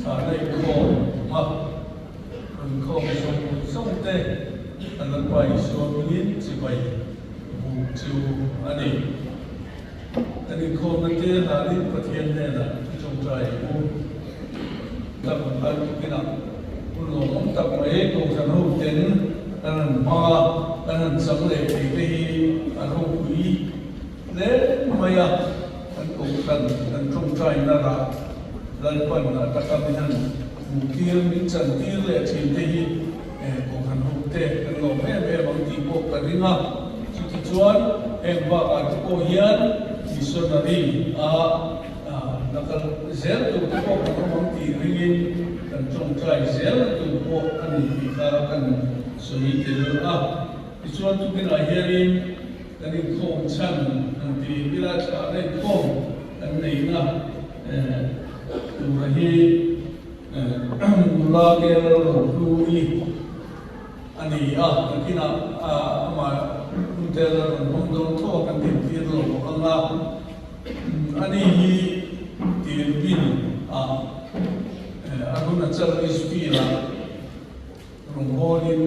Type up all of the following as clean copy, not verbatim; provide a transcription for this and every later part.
Thlahna inkhawm a rawn khawm zawng zawng te an Lalpa Isua hmingin chibai buk chu a ni. Kan inkhawmna te hlanin Pathian hnenah thu tawngtai u tak ang khan tukinah hun lawmawm tak mai Kohhran ho ten kan han hmang a, kan han chang leh thei te hi a ropui hle mai a, kan Kohhran kan tawngtaina rah Lalpan a taka min han hmuhtir min chantir leh thin te hi Kohhran ho te kan lawm em em ang tih pawh ka ring a. Chutichuan heng bakah te pawh hian missionary a la kal zel tur te pawh kan awm ang tih ringin kan tawngtai zel tur pawh a ni tih kha kan sawi tel a. Tichuan tukinah hianin kan inkhawm chhan han ti ila thlahna inkhawm kan neihna tura hi nula kel rohlu-i a ni a, nakinah amah huntel a rawn hmang dawn tho a kan dintir lo ang a, ani hi tir bin ah Arunachal East Field ah rawngbawlin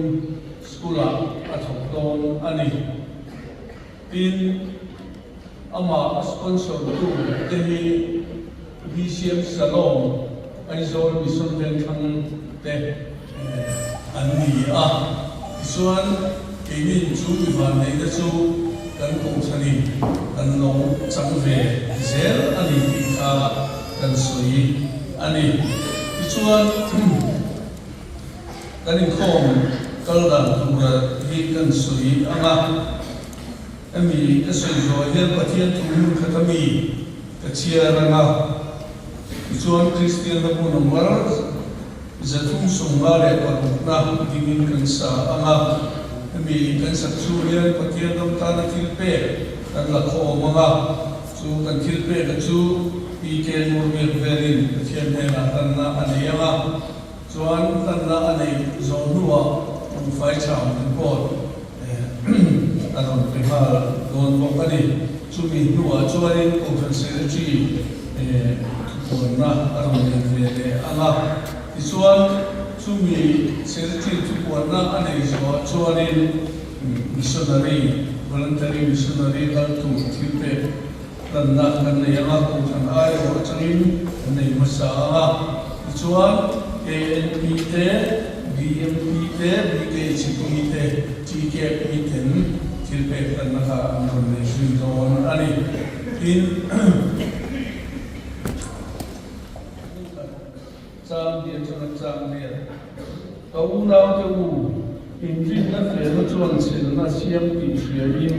school ah a thawk dawn a ni. Tin, amah a sponsor tu te hi BCM Shalom Aizawl Mission Vengthlang te an ni a. Tichuan, keinin chu mi vanneihna chu kan kohhranin kan lo chang ve zel a ni tih kha kan sawi a ni. Tichuan, kan inkhawm kal dan tura hi kan sawi ang a. Hemi ka sawi zawh hian Pathian thu hmun khat a mi ka chhiar ang a, tichuan Kristianna hmun a mar 356 dingin kan sa ang a. Hemi kan sak chhung hian Pathian ram tana thil pek kan la khawm ang a, chu kan thil peka chu PK Ngurbiak velin Pathian hnenah hlanna a nei ang a. Chuan hlanna a neih zawh hnuah buhfai chham report a rawn pe nghal dawn bawk a ni. Chumi hnuah chuanin Kohhran Secretary thupuanna a rawn nei ve leh ang a. Tichuan chumi Secretary thupuanna a neih zawhah chuanin Missionary, Voluntary Missionary kal tur thil pek Hlanna kan nei ang a, Kohhran aiawh atangin kan nei hmasa ang a. Tichuan, KNP te, BMP te, BKHP te, TKP ten thil pek hlanna kha an rawn nei zui dawn a ni. Tin, Chang hi atanga chang vel. Ka unaute u, inrinna felna chuan chhelna siam tih hriain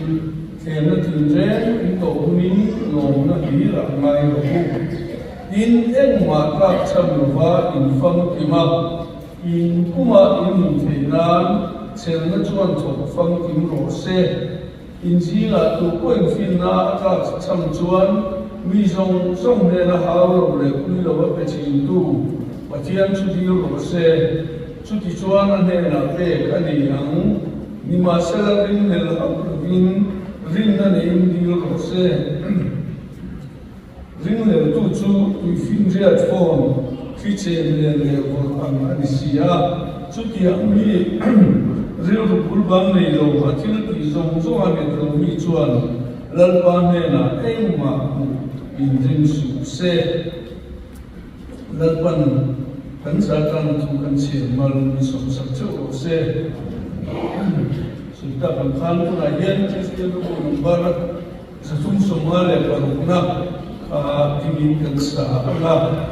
thlêmna tinreng in tawh hunin lawmna hlir ah ngai rawh u. Tin, engmah tlak chhan lova in famkim a, in pumah in nun theih nan chhelna chuan thawk famkim rawh se. Inzingah tu pawhin finna a tlak chham chuan mi zawng zawng hnena hau lo leh pui lo a pe thintu Pathian chu dil rawh se. Chuti chuan a hnenah pek a ni ang. Nimahsela rinhlel hauh lovin rinna neiin dil rawh se. Ringleltu chu tuifinriat fawn thli chem len leh vawrh ang a ni si a, chutiang mi rilru bul bang nei lo a thil tih zawng zawng a nghet lo mi chuan Lalpa hnenah engmah hmuh inring suh se. Lalpan kan zatan thu kan chhiar mal min sawmsak theuh rawh se. Sulta kan khan tunah hian Kristian ru number 356na kha dingin kan sa ang a.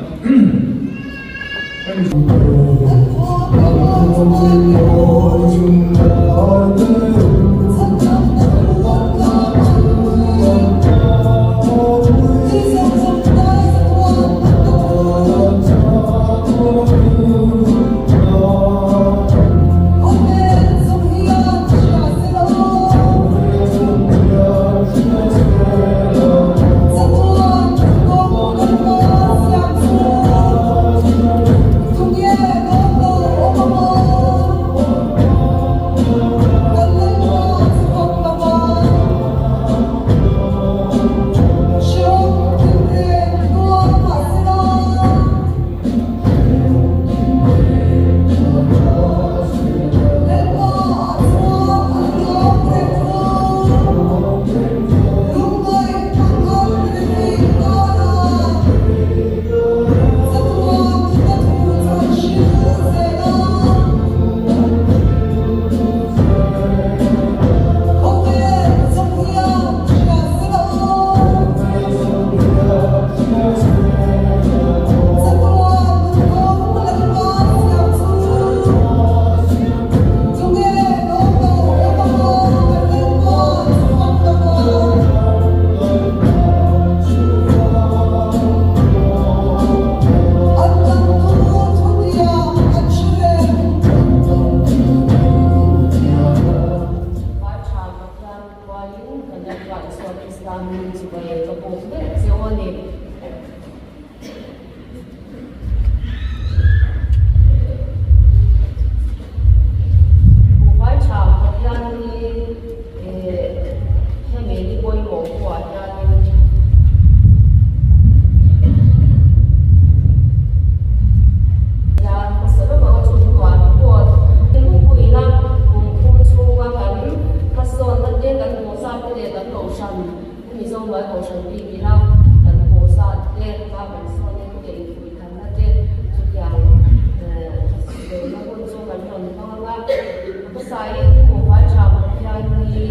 Hmasain buhfai tha Pathian hi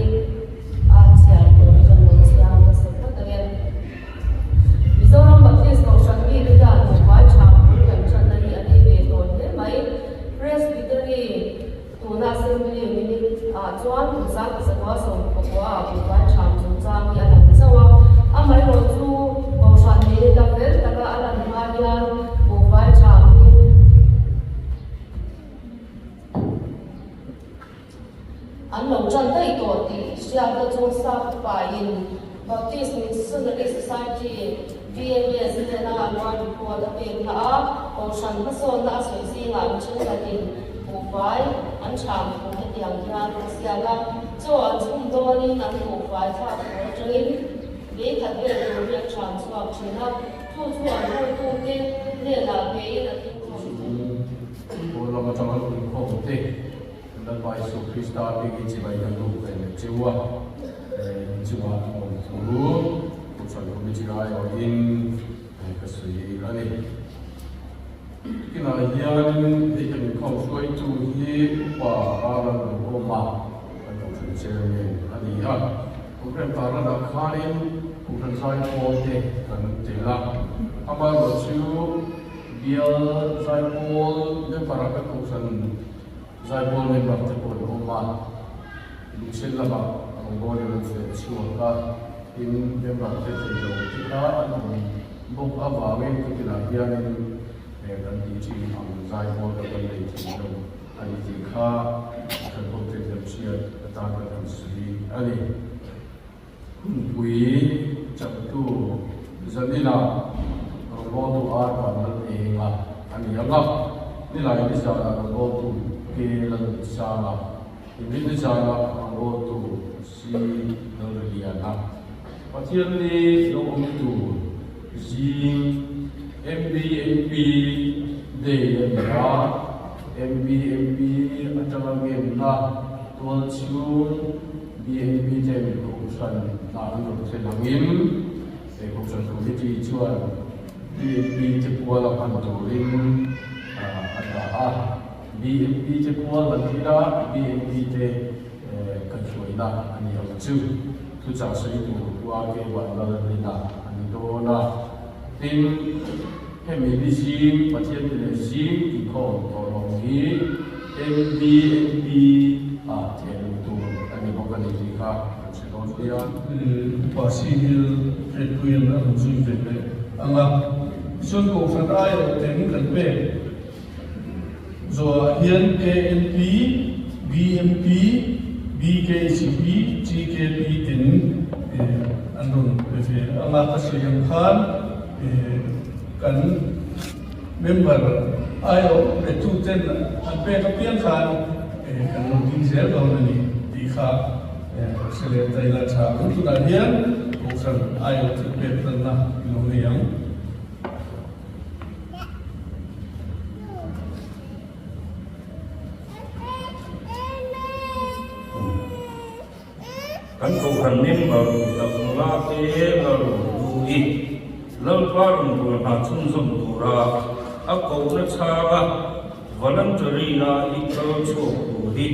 a chhiar tur hi kan lo chhiar hmasa phawt ang e. Mizoram Baptist Kohhran mite hian buhfai tha bul kan tanna hi a ni ve tawh hle mai. Presbytery tuna Assembly minute ah chuan kum 19 19 ah buhfai tha chungchang hi a lang chauh a. Amaherawhchu Kohhran minute a fel taka a lan hma hian buhfai tha hi An lo ṭan daih tawh tih hriatna chu Sap-pain Baptist Missionary Society, BMS, hnena annual report a pek na a, Kohhran hmasawnna a sawi zingah mi thenkhatin buhfai an ṭham thu hetiang hian a ziak a, Chaw an chhum dawnin an buhfai thlak tur aṭangin lei khat vel tur hi an ṭham chhuak ṭhin a, chu chu an hotute hnenah pein an inkhawm ṭhin. Pawl lam atanga inkhawm te Lalpa Isu Krista bik i chibai kan duh ve leh cheu a, in chungah awm thu Kohhran Committee aiawhin ka sawi a ni. Kinah hian hei kan inkhawm hruaitu hi Upa Alan Duhawma kan Kohhran Chairman a ni a, Program tarlanah khanin Kohhran Zaipawl te kan tel a, amaherawhchu Bial Zaipawl member-a ka kohhran Zaipawl member te pawh an awm a, Lungsen lamah rawngbawlin an feh chhuak a, tin member te thei lo te kha an awm bawk avangin tukinah hianin kan tih thin ang Zaipawl ka kan nei thei lo a ni tih kha kan hote kan hriat atan kan han sawi a ni. Hunpui changtu Zanina rawngbawltu ar van lal enga a ni ang a, nilai nizanah rawngbawltu ke Lalnunsanga, inrin nizanah rawngbawltu si Lalriliana, Pathianni lo awm tur zing MBMP Day a ni a, MBMP atanga ngenna tualchhung BNP ten Kohhran hna an rawn thlen angin he Kohhran Committee chuan BNP te pual a hman turin a dah a. BNP te pual kan thil a, BNP te kan hruaina a ni ang chu. Thuchah sawi tur khua Keimah Lalrina a ni dawn a. Tin, hemi ni zing Pathian ti leh zing inkhawm tawh lo hi MBNP ah theh luh tur a ni bawk a ni tih kha kan hre dawn nia. Upa Civil Hretpuiin a rawn zui ve leh ang a, tichuan Kohhran aiawh ten kan pek zawhah hian KNP, BMP, BKCP, GKP ten an rawn pe ve ang a, ka sawi ang khan kan Member aiawh petu ten an pek apiang khan kan lo ding zel dawn a ni tih kha hre leh ta ila tha ang. Tunah hian Kohhran aiawh thil pek hranna i lo nei ang. Kan Kohhran member tak nula te lal duh i Lalpa rawngbâwl hna chhunzawm tura a kohna chhanga voluntary a i kal chhuak tur hi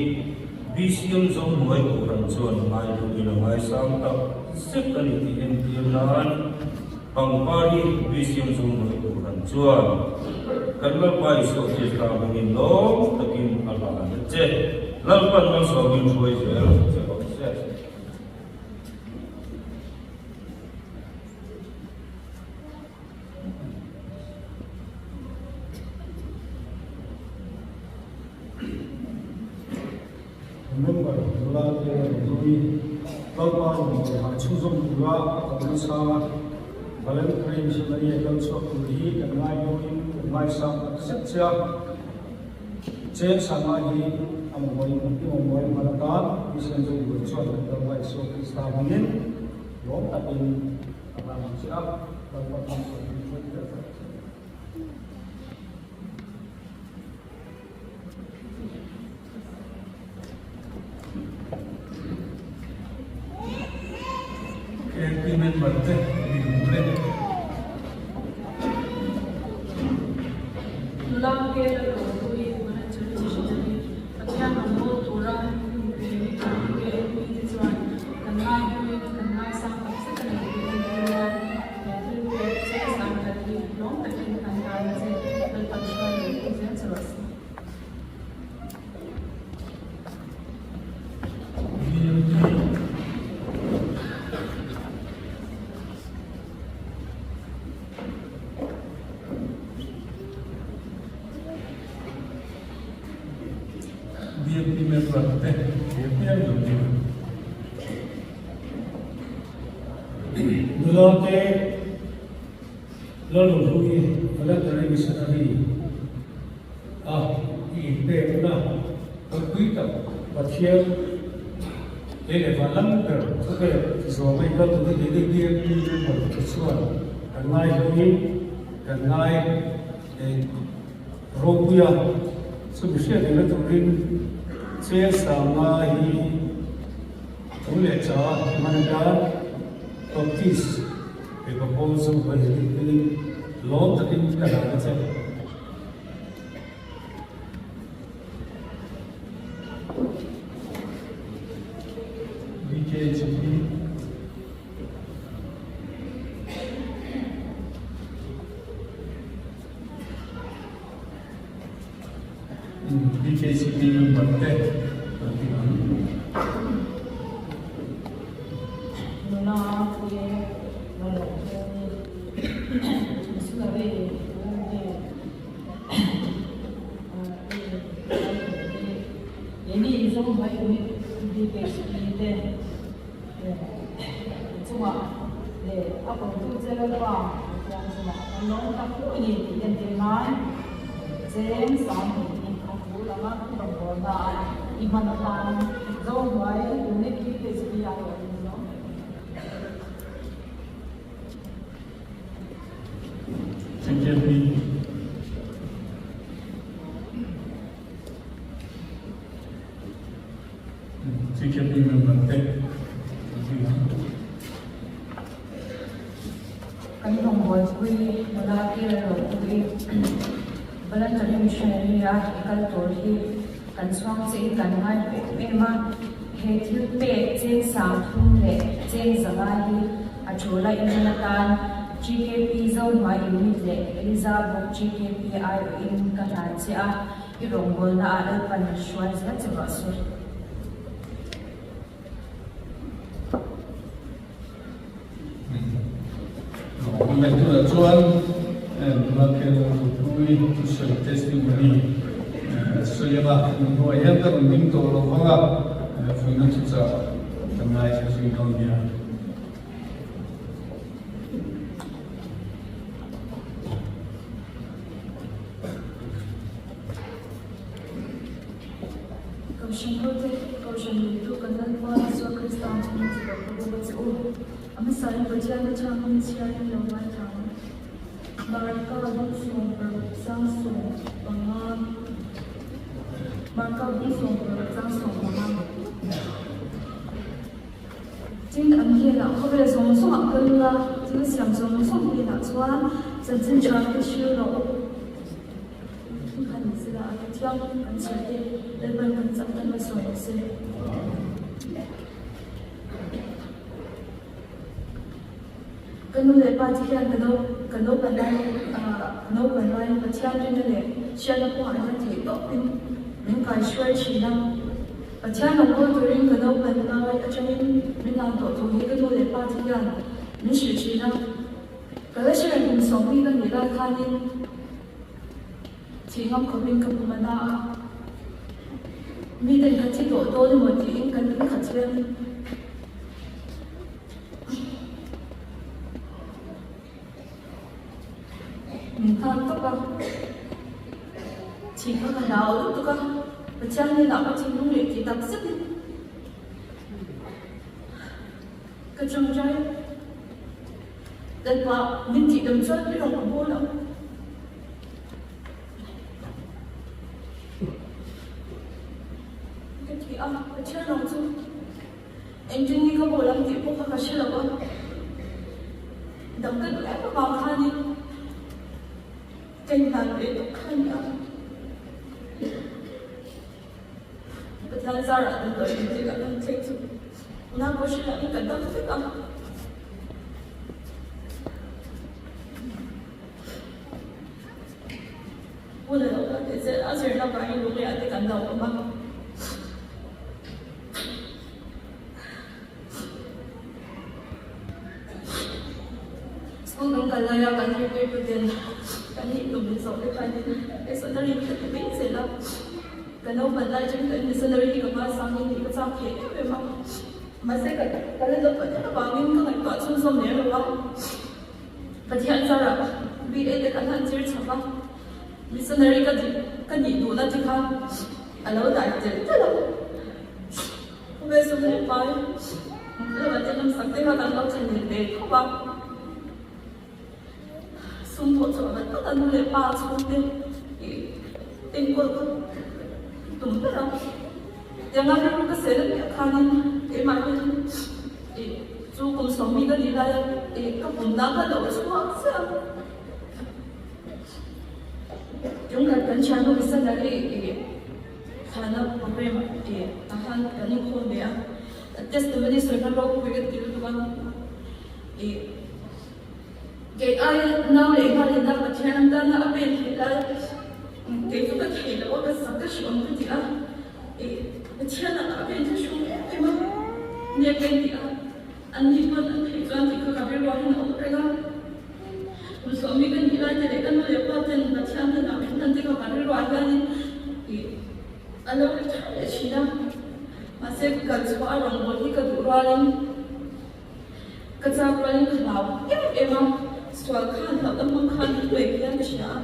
BCM Zohnuai Kohhran chuan ngaihluin a ngaisang tak zet a ni tih entir nan pangpar hi BCM Zohnuai Kohhran chuan kan Lalpa Isua Krista hmangin lawm takin a hlan a che. Lalpan malsawmin hruai zel che rawh se. Member nula te hlui Lalpa inbuaihah chhunzawm tura a ko nasa a, Voluntary Missionary a kal chhuak tur hi kan ngaidawin kan ngaisang tak zet che a. Cheng Sanga hi a mamawhin i mamawhin hman atan Mission Zungbuai chuan kan Lalpa Isua Krista hmangin lawm takin a hlan ang che a, Lalpa hmang sawiin hruai tel tak che. KNP member te min hmu e. Nula ke la lo pui Voluntary Missionary Pathian rawng. BMP member te piang lo ding ang. Nula te Lalrohlui Voluntary Missionary a i inpekna ropui tak Pathian lei leh van lam ber khawvel zawma i kal tute ni BMP member te chuan kan ngai hlawmin kan ngai Ropui a, chumi hriat engna turin Cheng Sanga hi thu leh cha hman atan Baptist mipa pawl chu hawi hlim hmingin lawm takin ka hlan a che. BKHP. BKCP member te kan ti ang. Nula te la lo hian missionary te keini Mizoram unit BKCP te chungah leh a kawmtu che Lalpa Pathian chungah kan lawm tak hlauh a ni tih entir nan cheng sang hnih hi a tul ang a, i rawngbawlna ah i hman atan Zohnuai Unit BKCP ah erawh in zawm reng a ni. CKP. CKP member te an ti ang. Kan rawngbawlpui nula te ropui voluntary missionary a i kal tur hi kan chhuang che in kan ngai em em a, he thil pek cheng sang thum leh cheng zanga hi a tul a inrin atan GKP Zohnuai Unit leh Eliza bawk GKP aiawhin ka hlan che a. I rawngbawlna ah Lalpan hruai zel che rawh se. Lawmawm tunah chuan nula khel thupui thusawi testimony sawi anga hnuai hian ka rawn ding tawh lo vang a, fuihna thuchah kan ngaithla zui dawn nia. Kohhran hote, Kohhran neitu kan Lalpa Isua Krista ang chungin chi loh ka bawk a che u. A hmasain Pathian atangin chhiarin lo ngaithla ang. Marka bung 75 Marka bung 16 15. Tin, an hnenah khawvel zawng zawngah kal ula, thil siam zawng zawng hnenah chuan chanchin tha te hrilh rawh u. Thil kha ni sela, a ti thiang kan chhiar te Lalpan kan chak tan a sawi rawh se. Ka nu leh pa te hian ka no ka naupan lai ka naupan laiin Pathian rinna leh hriatna kawngah hian theih tawpin min kaihruai thin a. Pathian lo kawl turin ka naupan lai atangin min lan tawh thu hi ka nu leh pa te hian min hrilh thin a. Ka la hre reng kum sawmhnih ka nih lai khanin thih ngam khawpin ka pum a na a. Miten ka thi tawh dawn emaw tiin kan inkhat hian Min nghak tawp a, thih kha ka hlau lutuk a, Pathian hnenah ka thinlung leh tih tak zetin ka tawngtai a, Lalpa min tih dam chuan i rawn ka bawl ang. Ka ti a, Pathian rawng chu Engtin nge ka bawl ang tih pawh kha ka hre lo a, dam ka duh em avang khanin ka inhlan ve tawp kha a ni a. Pathian zarah damdawi in te kan han thleng chu nang pawh hre loin ka dam vek a. Hun a lo kal teh zel a, zirna vangin lungleiah te kan lo awm a. School kan kal laia kan zirtirtu ten kan nih tum min zawh te khanin eizawnna rin ka ti mai zel a. Ka naupan lai atangin kan missionary hi ka ngaisang in tih ka chak thei em em a, mahse ka ka la naupan em avangin ka ngaihtuah chhunzawm lem lo a. Pathian zarah BA te kan han zir chhak a, missionary ka dik ka nih duhna te kha a lo dai telh telh a. Khawvel sum leh pai lama te hnamsak te kha kan lo thlen ve khawp a. Sum thawh chhuah vat vat a nu leh pa chhungte ih enkawl kha tum ber a. Tianga rilru ka sel apiang khanin keimah hian ih chu kum sawmmi ka nih laia ih ka pumna kha lo chhuak chiah a. Tungkhat kan thiannu missionary ih thlana program ih ah khan kan inkhawm ve a. Testimony sawi khan ropui ka ti lutuk a. Ih kei ai nau leh nghalin a Pathian an tana a pen theih lai kei chu ka thei loh a ka sak ka hre awm ka ti a, ih Pathian ah a pen thla hrum em em a nia ka inti a, an ni pawn an theih chuan tih kha ka rilruah hian a awm reng a, kum sawmmi ka nih lai te leh ka nu leh pa ten Pathian hnenah min hlan te kha ka rilruah hianin ih a lo ri thar leh thin a, mahse kal chhuah a rawngbâwl hi ka duh rualin. Ka chak rualin ka hlau em em a, sual khan hlauhna hmang khan min pe hian ka hria a.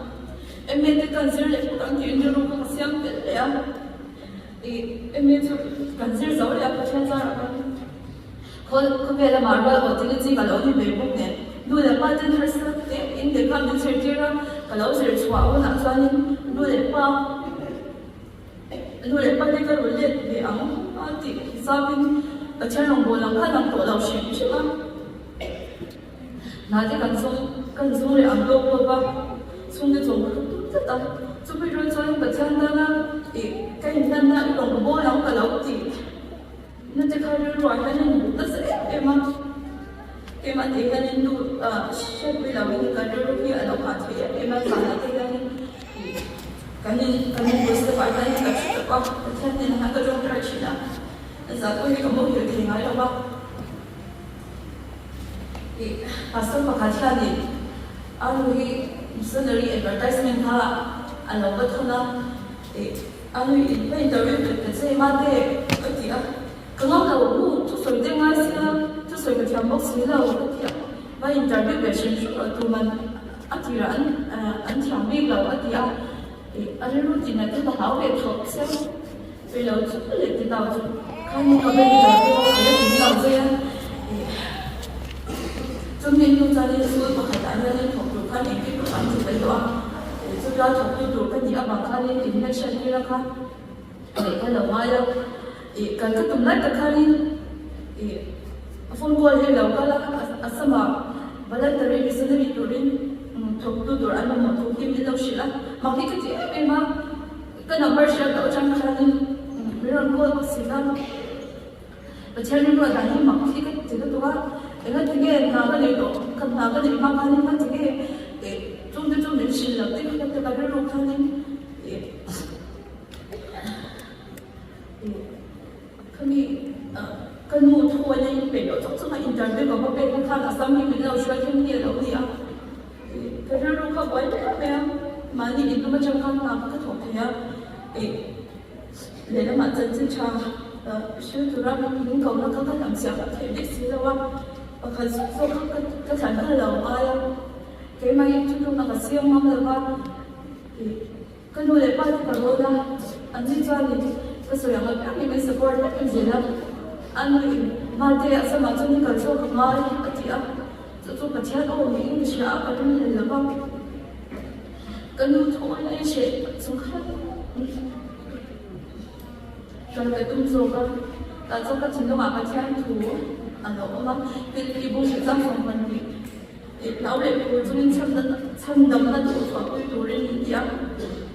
MA te kan zir leh phawt ang tiin rilru kha ka siam tel leh a. Ih, MA chu kan zir zo leh a, Pathian zarah khan khawl khawvel lamah rual aw tih na chi ka lo ni ve bawk nen. Nu leh pa ten harsa te in lehkha min zirtir a, ka lo zir chhuah hunah chuanin nu leh pa, Nu leh pa te ka rawn let ve ang a tih hisapin Pathian rawngbâwl ang kha lang tawh lo hrim hrim a. Hna te kan zawng kan zawng leh ang lawk lawk a, chhungte chawm ka tum tlat a. Chumi rual chuan Pathian tana ih ka inhlanna i rawngbâwl ang ka lo tih na te kha rilruah hian a inbuk nasa em em a. Keimah tih hianin nu hriatpui loin kan rilru hi a lo hah thei em em a, zanah te hianin ih Kan in kan in bul step ah hian ka thu tawp a, Pathian hnenah hian ka tawngtai thin a, zah pawh hi ka muhil thei ngai lo va. Ih pastor pakhat hianin a nu hi missionary advertisement kha a lo va thawn a, ih a nu in ka interview pe ta che mate ka ti a, ka ngam lo nu thusawi te ngai sia thusawi ka thiam bawk si lo ka ti a, va interview ve hrim hrim lo tuman. A tirah an an thiam bik lo a ti a, ih a rilru tih ngaih chu ka hlau ve thawk chiang pe lo chu leh ti tau chu khan ka be ta pawh a la tling lo zui a, ih chumi hnu chuanin school pakhatah hianin thawk tur khan engkim ka an ti fel tawh a, ih chutia thawktu tur ka nih avang khanin inhmelhriat tir a kha leh ka lo ngai a, ih kal ka tum lai tak khanin ih phone call hi lo kal a a samah voluntary missionary turin thawktu tur an mamawh thu hi min lo hrilh a, mak hi ka ti em em a, ka number hriat loh atang khanin min rawn call bawk si a, Pathian rinruat dan hi mak hi ka ti lutuk a, engati nge hna ka neih tawh ka hna ka neih hma khanin engati nge ih chungte chu min hrilh loh te kha ka rilru khanin ih. Khami ka nu thu a in peih loh chawk chawk a interview ka va pek na khan Assam hi min lo hruai thim hi a lo ni a, ka rilru kha buai hle mai a, mahni in tum atang khan hna kha ka thawk thei a, lehlamah chanchin tha hrilh tura min ko na kha ka hnam chhiah theih bik si lo a, pakhat zawk zawk kha ka thlan kha lo ngai a, keimah in thuthlukna ka siam ngam lo va. Ka nu leh pa te ka rawn a, an ni chuanin ka sawi ang apiangin min support vek em zel a, a nu in Mate a samah chuan i kal chhuak a ngai a ti a, chu chu Pathian aw niin ka hria a, ka ringhlel lo va. Ka nu thu awn a inhreh chung khan kal ka tum zawk a, tah chuan ka thinlungah Pathian thu a lo awm a, Philippi bung hrilh chang 12. Hlau leh phur chungin chhandamna duh chhuahpui turin min ti a,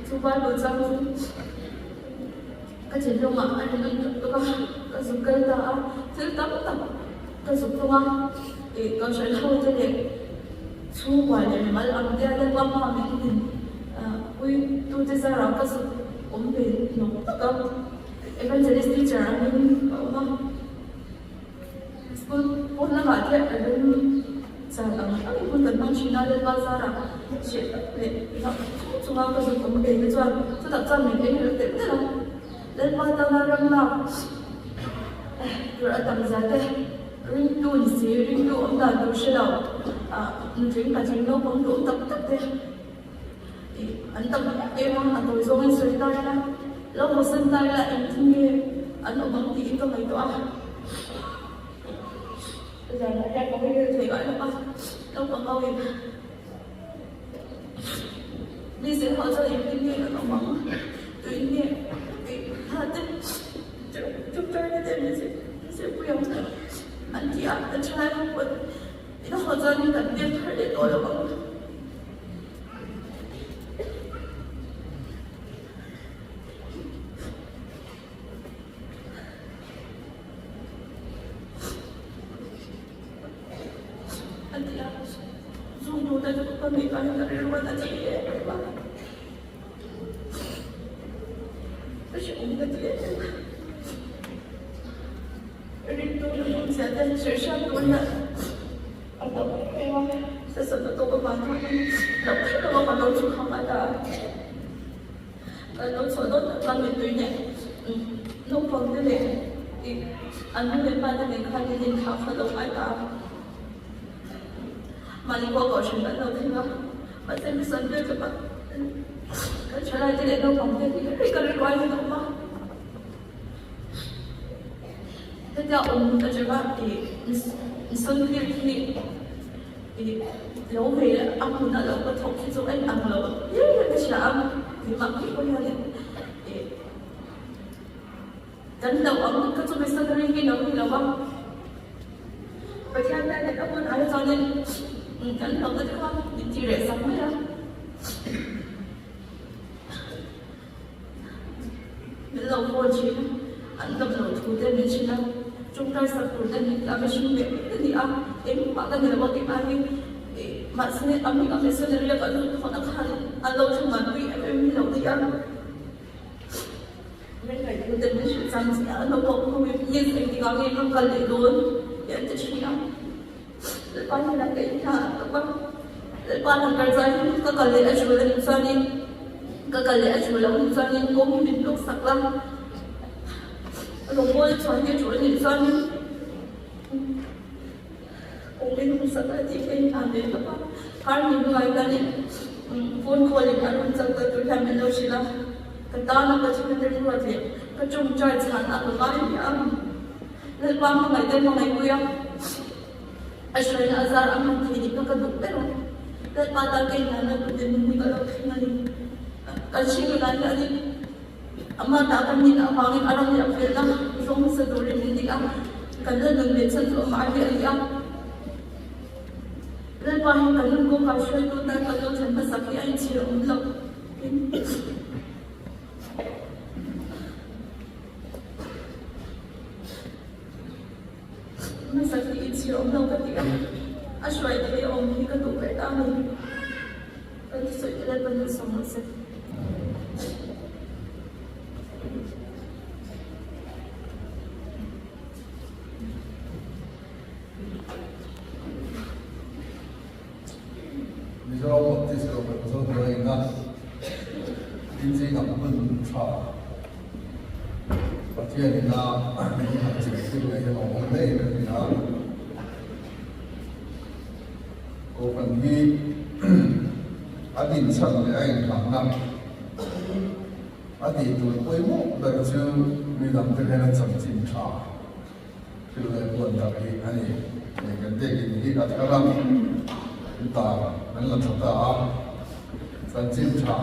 chu Bible chang chu ka thinlungah a ri nawn tuk tuk a, ka zuk kal ta a, thil tam tak ka zuk tung a, ih kohhran ho te leh chhungkua leh mimal ang te a Lalpa hma min din pui tute zarah ka zuk awm ve hnawk tak a, Evangelist teacher angin ka awm a. School pawn lamah te a rem chan ang ang hun kan hmang thin a, Lalpa zarah hreh tak leh hlauh chung chunga ka zuk awm ve te chuan chutah chuan min ei rel telh telh a. Lalpa tana ram lak tur a tam zia te, ringtu ni si, ringtu awm dan tur hre lo, nutling patling naupang duhawm tak tak te an tam em em a, a tawi zawngin sawi ta ila, lo hawsan ta ila engtin nge an awm ang tiin ka ngaihtuah a. Zanah hian ka hawi thei ngai lo a, naupang ho in. Mi zir ho chuan engtin nge kan awm ang? Tuin nge tih hna te tutor te min zirpui ang an ti a, kan thalai ho pawn in haw chuan kan biak thar leh tawh lo ang. A ti a, zungtu te chu ka mit ah hian a rilru a na thei em em a, ka hrehawm ka ti em em a, ringtu na awmzia te hrilh hriat tur hian a tam em em a, session a tawp avang khan lo kher lo a ka lo thu kham a ta. Kan lo chhuah dawn tak chuan mittui nen naupang te leh ih an nu leh pa te nen khan in inthlah kha lo ngai ta a. Mahni pawh kohhran kan lo thleng a, mahse mi sawn vel chawp a kan thalai te leh naupang te hi hei ka rilru aiin an awm a. Hetia awm atanga ih mi sawn vel hi Ih, lo ve a hmun a lo ka thawk hi chu en ang lo hial hian ka hria a, keimah ngei pawh hianin ih kan lo ang ka chu missionary hi lo ni lo va, Pathian hianin a hun ah hi chuanin kan lo na te kha min ti reh sak mai a. Min lo phone thin a, an dam lo thu te min hrilh a, tawngtai sak tur te min ti a, mihring ve mai ka ni a, engmah ka ni lo a tih aiin mahse a hming a missionary a kan lut phawt a khan an lo thlamuan pui em em hi lo ti a, min ngaihtu te min hrilh chang chiah a, naupang ho hi miss engtikah nge ka kal leh dawn tih an ti thin a. Lalpa hian ka in hna a tawp a, Lalpa han kal chuan ka kal leh a tul a nih chuanin ka kal leh a tul lo a nih chuanin kawng hi min tluk sak la, rawngbawl chuan hi a tul a nih chuanin kawng min hmu sak la tih ka in hna ve tawp a, kar hnih hnuah hianin phone call in a rawn chak ta tur hian min lo hrilh a, ka tana ka thian te ruat leh ka tawngtai chhan a ka ngai hle a. Lalpa hmangaih te hmangaih pui a, a hruaina a zar a hman thei nih kha ka duh ber a. Lalpa tan ka inhlanna duh te nun hi ka lo thleng a ni. Kan hring lai hianin ama ta kan nihna avangin a ram leh a felna zawng hmasa turin min dik a, kan la nun ve chhan chu amah hi a ni a. Lalpa hi kan nun kawngka hruaitu tan kan lo thlen hmasak hi a inchhir awm loh. Hmasa hi i chhir awm lo ka ti a, a hruai thei awm hi ka duh ber ta a ni. Ka thusawi te Lalpa nu sawm rawh se. Mizoram Baptist Kohhran Zohnuaiina inzingah hmun tha Pathian ina min han chhiptir leh hian a awm ngei ka ti a. Kohhran hi a dinchhan leh a inghahna a tih tur pawimawh ber chu midangte hnena chanchin tha. Thil leh puan tak hi a ni. Hei kan biakinn hi a thar a, an tar an la tha ta a, chanchin tha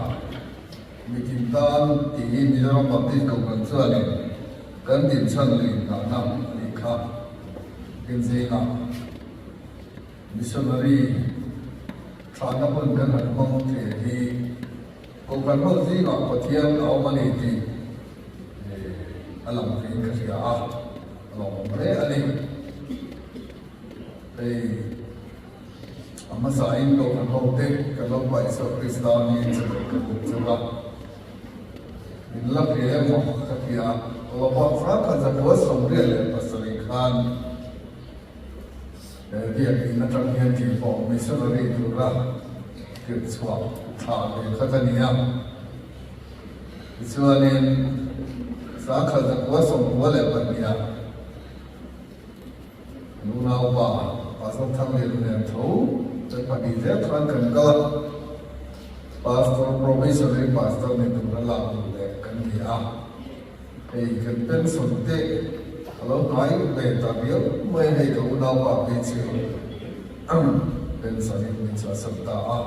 mitin tan tih hi Mizoram Baptist Kohhran chuanin kan dinchhan leh inngahna a nih kha. Tin zingah missionary thahna hun kan han hmang thei hi Kohhran ho zingah Pathian a awm a ni tih a lang theiin ka hria a, a lawmawm hle a ni. Hei a hmasain Kohhran ho te kan lo paih chhuak Krista niin chawlh ka buk chauh a, min la hria emaw ka ti a, Lawpa kha kha 1977 khan He biakinn atang hian tihhlawh missionary tura tirh chhuah thlah ve khat a ni a. Tichuanin 1992 ah kan unaupa Pastor Thanglian nen tho kan pahnih zel khan kan kal a, Pastor Probationary Pastor ni tura lak duh leh kan ni a, hei kan pension te a lo hnai ve ta viau mai hei ka unaupa phei chu pension in min chhuahsan ta a.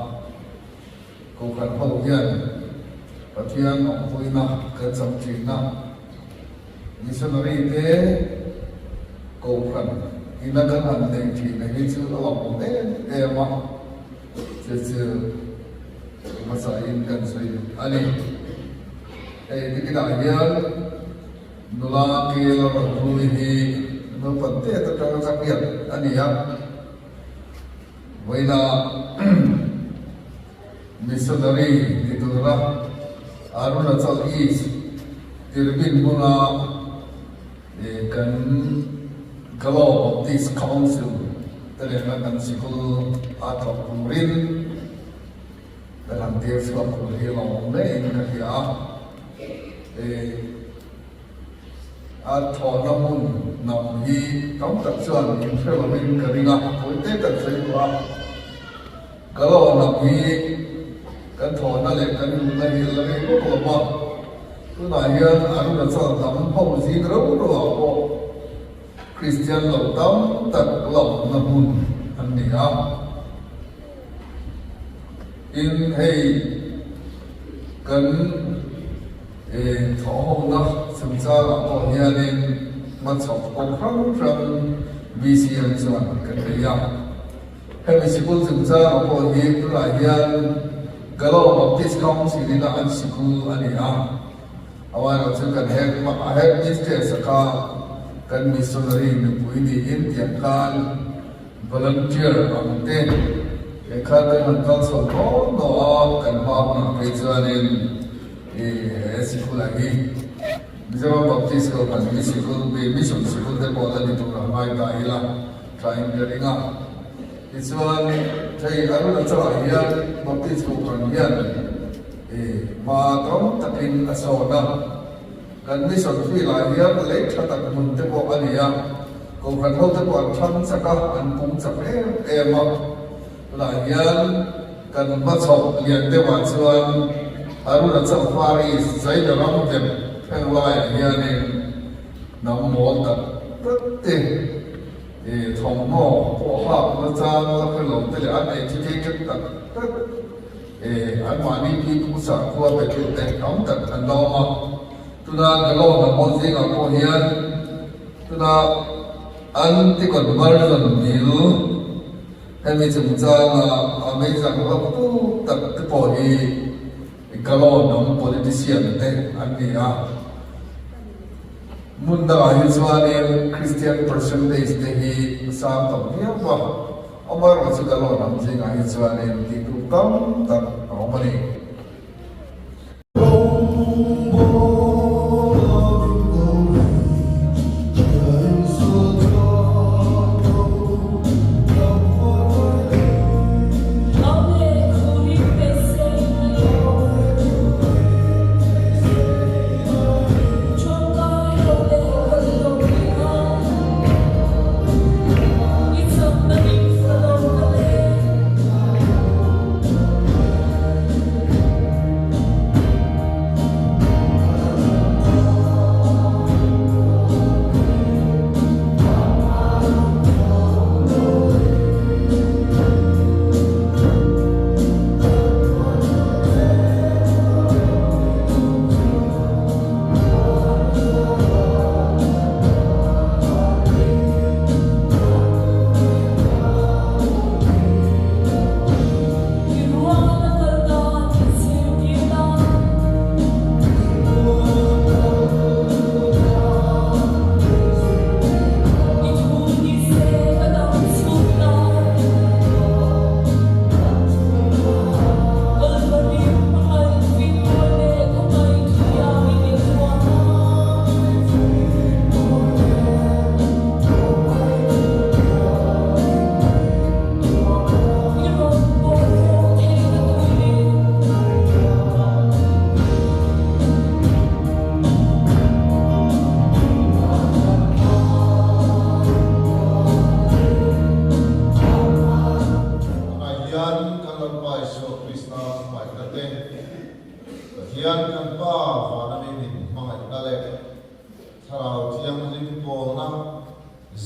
Kohhran ho hian Pathian awmpuina kan cham thin a, missionary te Kohhran ina kan han nei thin hi chu a lawmawm em em a, chu chu hmasain kan sawi duh a ni. Hei nikinah hian nula kel a rawn hlui hi naupang te atanga ka hriat a ni a. Vawiina missionary ni tura Arunachal East Tirhbin hmuna kan Galo Baptist Council te nena kan sikul a thawk turin kan han tir chhuak tur hi lawmawm hlein ka hria a. A thawhna hmun hnam hi tam tak chuan min hre lovin ka ring a, pawi te kan sawi duh a. Galo hnam hi kan thawhna leh kan nunna hi a la rei vak lo va, tunah hian Arunachal hnam ho zing rau rau ah pawh Kristian lo tam tak lamna hmun an ni a. Tin, hei kan thawhhona chungchangah pawh hianin hmachhawp kawng hrang hrang BCM chuan kan nei a. Hemi sikul chungchangah pawh hi tunah hian Galo Baptist Council ina an sikul a ni a. Amaherawhchu chu kan head head mistress a kha kan missionary nupui niin tiang khan Volunteer ang te he kha kan han kal chho dawn daw a, kan hma hunah phei chuanin i he sikul-ah hi Mizoram Baptist Kohhran hi sikul bi Mission sikul te pawh la ni tur ang ngai ta ila thain ka ring a. Tichuan hei Arunachal-ah hian Baptist Kohhran hian i hma tam takin a sawn a. Kan mission field-ah hian lei tha tak hmun te pawh a ni a, Kohhran ho te pawh an thang chak a, an pung chak em em a. Tunah hian kan hmachhawp lian deuhah chuan Arunachal Far East China ram dep thleng laiah hianin hnam mawl tak tak te thawmhnaw pawh hak nachang la hre lo te leh an educated tak tak Anmahni pi pu sakhua betu te tam tak an la awm a, tuna Galon a haw zingah pawh hian tuna anti-conversion bill hemi chungchanga a meizang hlauh tu tak te pawh hi Galon lam politician te an ni a. Hmun dangah hi chuanin Christian percentage te hi sang tawh viau a. Amaherawh chu ka lawn ang zingah hi chuanin tih tur tam tak a awm a ni.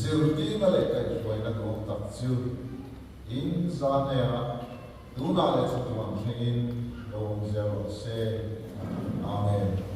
Zirtirna leh kaihhruaina duhawm tak chu in za hnenah tunah leh chatuan thlengin lo awm zel rawh se. Amen.